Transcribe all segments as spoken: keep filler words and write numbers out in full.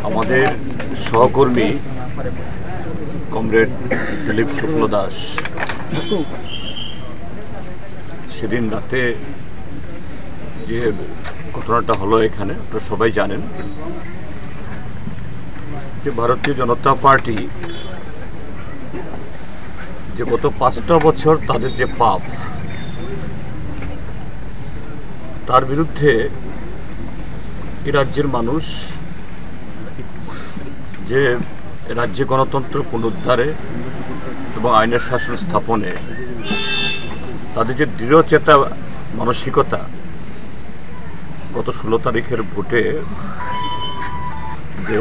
আমাদের সহকর্মী কমরেড দিলীপ শুক্ল দাস সেদিন রাতে যে ঘটনাটা হলো এখানে, আপনারা সবাই জানেন যে ভারতীয় জনতা পার্টি যে গত পাঁচটা বছর তাদের যে পাপ, তার বিরুদ্ধে এই রাজ্যের মানুষ যে রাজ্যে গণতন্ত্র পুনরুদ্ধারে এবং আইনের শাসন স্থাপনে তাদের যে দৃঢ়চেতা মানসিকতা, গত ষোলো তারিখের ভোটে যে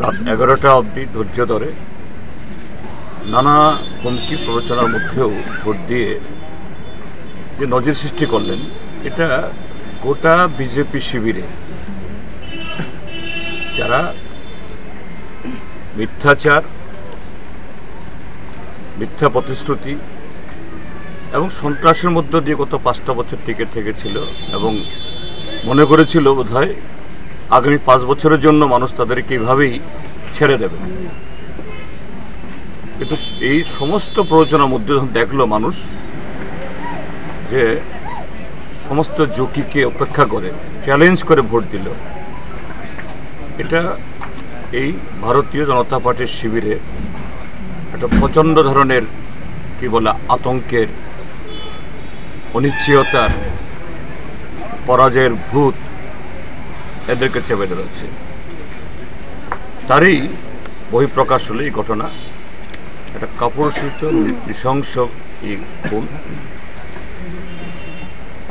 রাত এগারোটা অবধি ধৈর্য ধরে নানা হুমকি প্ররোচনার মধ্যেও ভোট দিয়ে যে নজির সৃষ্টি করলেন, এটা গোটা বিজেপি শিবিরে যারা মিথ্যাচার, মিথ্যা প্রতিশ্রুতি এবং সন্ত্রাসের মধ্য দিয়ে গত পাঁচটা বছর টিকে থেকেছিল এবং মনে করেছিল বোধহয় আগামী পাঁচ বছরের জন্য মানুষ তাদেরকে এইভাবেই ছেড়ে দেবে। কিন্তু এই সমস্ত প্ররোচনার মধ্যে যখন দেখলো মানুষ যে সমস্ত ঝুঁকিকে উপেক্ষা করে, চ্যালেঞ্জ করে ভোট দিল, এটা এই ভারতীয় জনতা পার্টির শিবিরে একটা প্রচণ্ড ধরনের, কি বলে, আতঙ্কের, অনিশ্চয়তার, পরাজয়ের ভূত এদেরকে চেপে ধরেছে। তারই বহিঃপ্রকাশ হলো এই ঘটনা। একটা কাপুরুষোচিত নৃশংস এই খুন।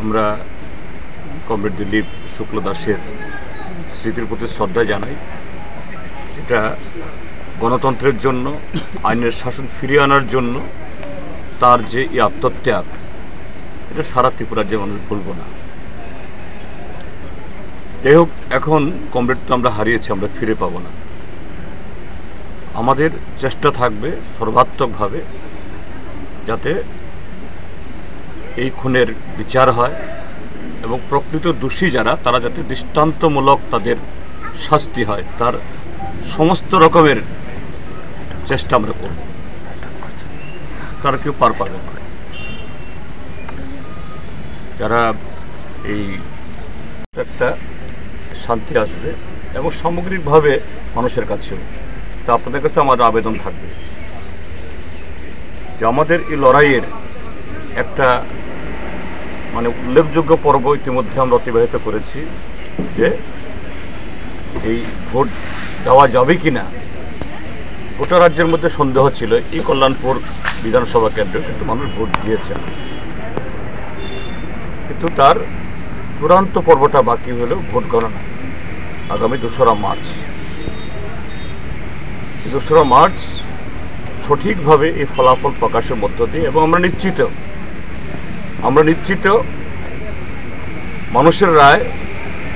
আমরা কমরেড দিলীপ শুক্ল দাসের স্মৃতির প্রতি শ্রদ্ধা জানাই। এটা গণতন্ত্রের জন্য, আইনের শাসন ফিরিয়ে আনার জন্য তার যে এই আত্মত্যাগ, এটা সারা ত্রিপুরার যে মানুষ ভুলব না। যাই হোক, এখন কমরেড তো আমরা হারিয়েছি, আমরা ফিরে পাবো না। আমাদের চেষ্টা থাকবে সর্বাত্মকভাবে যাতে এই খুনের বিচার হয় এবং প্রকৃত দোষী যারা, তারা যাতে দৃষ্টান্তমূলক তাদের শাস্তি হয়, তার সমস্ত রকমের চেষ্টা আমরা করব। তারা কেউ পার পাবে না। যারা এই একটা শান্তি আসবে এবং সামগ্রিকভাবে মানুষের কাছেও। তা আপনাদের কাছে আমার আবেদন থাকবে যে আমাদের এই লড়াইয়ের একটা, মানে, উল্লেখযোগ্য পর্ব ইতিমধ্যে আমরা অতিবাহিত করেছি, যে এই ভোট দেওয়া যাবে কি না। গোটা রাজ্যের মধ্যে সন্দেহ ছিল এই কল্যাণপুর বিধানসভা কেন্দ্রে, কিন্তু মানুষ ভোট দিয়েছেন। কিন্তু তার চূড়ান্ত পর্বটা বাকি হলো ভোট গণনা, আগামী দোসরা মার্চ। দোসরা মার্চ সঠিকভাবে এই ফলাফল প্রকাশের মধ্য দিয়ে, এবং আমরা নিশ্চিত, আমরা নিশ্চিত মানুষের রায়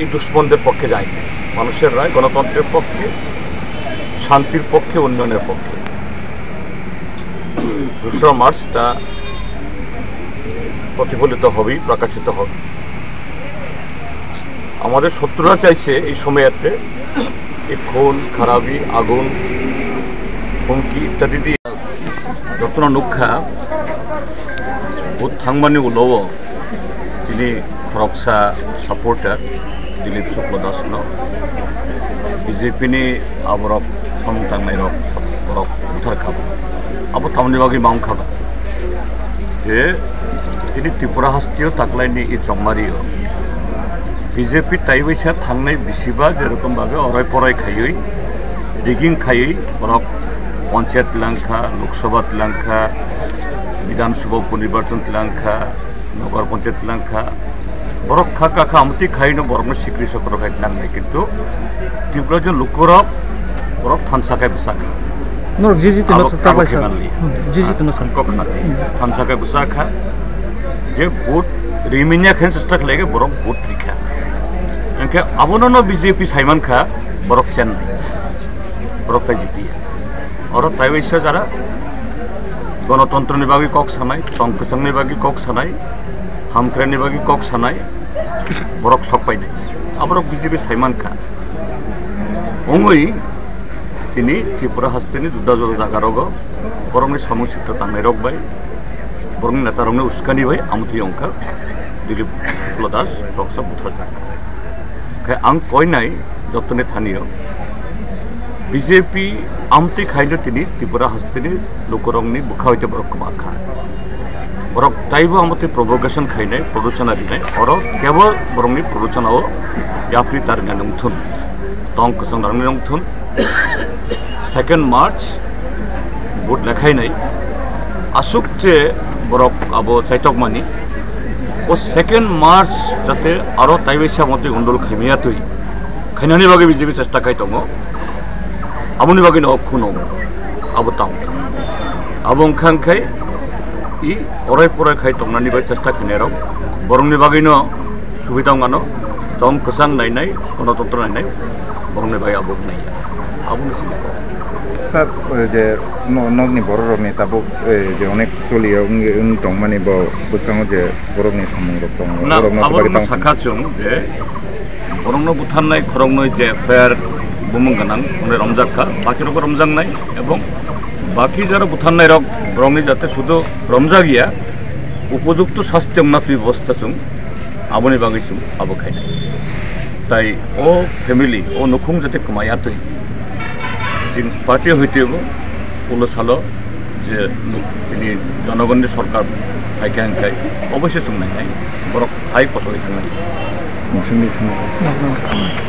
এই দুশমনদের পক্ষে যায়নি। মানুষের রায় গণতন্ত্রের পক্ষে, শান্তির পক্ষে, উন্নয়নের পক্ষে। দোসরা মার্চ তা প্রতিফলিত হবেই, প্রকাশিত হবে। আমাদের শত্রুরা চাইছে এই সময়তে এই খুন, খারাপি, আগুন, হুমকি ইত্যাদি দিয়ে যত্ন নুখা ভোট থাংমানি উলও যিনি খরকসা সাপোর্টার দিলীপ শুক্ল দাসনো বিজেপিনি আবরক সমং tangnai rok, rok buthar kha. Abo tamni bagwi mang kha ba. Je tini Tripura hasteo taklaini i chongmario B J P taibaisa thangnai bisiba jerokom babe oroi poroi khaiwi, rigging khaiwi, borok panchayat tlangkha, Lok Sabha tlangkha, Bidhan Sabha uponirbajon tlangkha, Nagar Panchayat tlangkha, borok kha kakha amtwi khaino borokno sikri sokro khai tlangnai, kintu Tripura je lukurok borok thansa khai bwsakha. Norok jiji tino. Abo, ta abo kaisa khe manli. Hmm, jiji tino sa. Kok khna. Thansa khai bwsakha. Je vote rimanya khe chesta khlai khe borok vote rikha. Hwnkhe abono no B J P saiman kha borok chennai. Borok tai jiti. Oro tai waisa jara gonotontro ni bagwi kok sanai, tong kwchang ni bagwi kok sanai, hamkrai ni bagwi kok sanai, borok sok painai. Aborok B J P saiman kha. Ongwi tini Tripura hasteni juda juda jaga rogo borokni samung sitra tangnai rok bai, borokni neta rokni uskani bai amtwi ongkha Dilip Shukla Das roksa butharjak. Khe ang koinai jotoni thani o B J P amtwi khaino tini Tripura hasteni lukurokni bwkha hoite borok kwma kha. Borok taibo amtwi provocation khainai, prodochana rinai, oro kebol borokni prodochana o yapri tarina nungthun, tong kwchang narwkni nungthun. Second March vote lekhainai. Aswk je borok abo chaitokmani. O second March jate aro taiwaisa motwi gondol khaimaya twi. Khainani bagwi B J P chesta khai tongo. Aboni bagwi no khun wngo. Abo tamo. Abo wngkha wngkhai i orai porai khai tongnani bai chesta khainai rok. Borokni bagwi no subida wngmano. Tong kwchang nainai, gonotontro nainai, borokni bai abo wngnai ya. Abo no sini kok. Sir, eh, je no-, nokni borok rokni tabuk, eh, je onek choli ya wng, wng tongmani bo bwskango je borokni samung rok tongo. Na, borokno abo tubari rokno tang sakha chwng je borokno butharnai khoroknwi je F I R bumung gwnang, hwnwi romjak kha, baki rokbo romjaknai, ebong baki jara butharnai rok borokni jate sudu romjak ya, upojukto sasti wngna twi bebosta chwng. Aboni bagwi chwng abo khainai. Tai o family, o nukhung jate kwmai atwi, chini party hoitebo ulo salo je nu-, chini jonogonni sorkar phaikha hwnkhe oboisoi chwng nainai, borok hai kocholi thangnai. Chwngni thangna.